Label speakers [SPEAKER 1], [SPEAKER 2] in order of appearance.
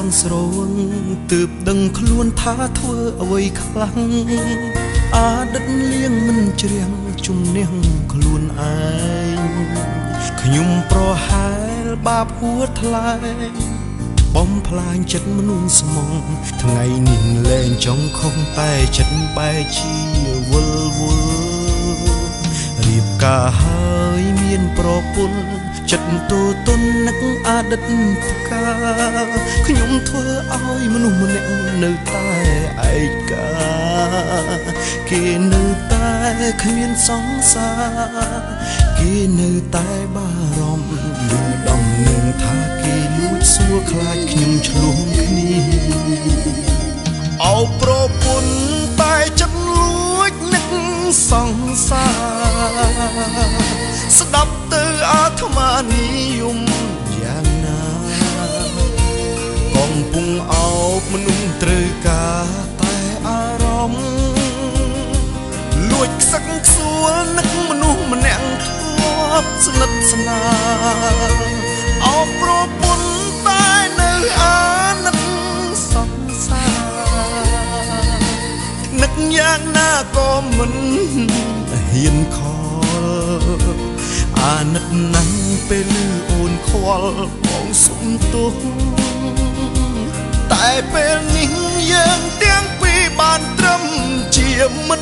[SPEAKER 1] ងស្រវឹងទើបដឹងខ្លួនថាធ្វើអ្វីខ្លាំងអាដិតលៀងមិនជ្រៀងជំនះខ្លួនឯងខ្ញុំប្រហែលបាបហួថ្លៃបំផ្លាញចិត្តមនុស្សស្មងថ្ងៃនេះលែងចង់ខំតែចិត្តបែកជាវល់វល់រៀបការហើយមានប្រពន្ធចិត្តទូទុននឹកអតីតកាលខ្ញុំធ្វើឲ្យមនុស្សម្នាក់នៅតែឯកាគេនៅតែគ្មានសង្សារគេនៅតែបារម្ភឮដំណឹងថាគេលួចសួរខ្លាចខ្ញុំឆ្លងគ្នាអោប្រពន្ធតែចិត្តលួចនឹកសង្សារស្ដាប់ទៅអាត្មានិយមយ៉ាងណាកំពុងអោបមនុស្សត្រូវការតែអារម្មណ៍លួចខ្សឹកខ្សួលនឹកមនុស្សម្នាក់ធ្លាប់ស្និទ្ធស្នាលអោបប្រពន្ធតែនៅអាណិតសង្សារនឹកយ៉ាងណាក៏មិនហ៊ានខលអាណិតណាស់ពេលឮអូនខ្វល់បងសុំទោសតែពេលនេះយើងទាំងពីរបានត្រឹមជាមិ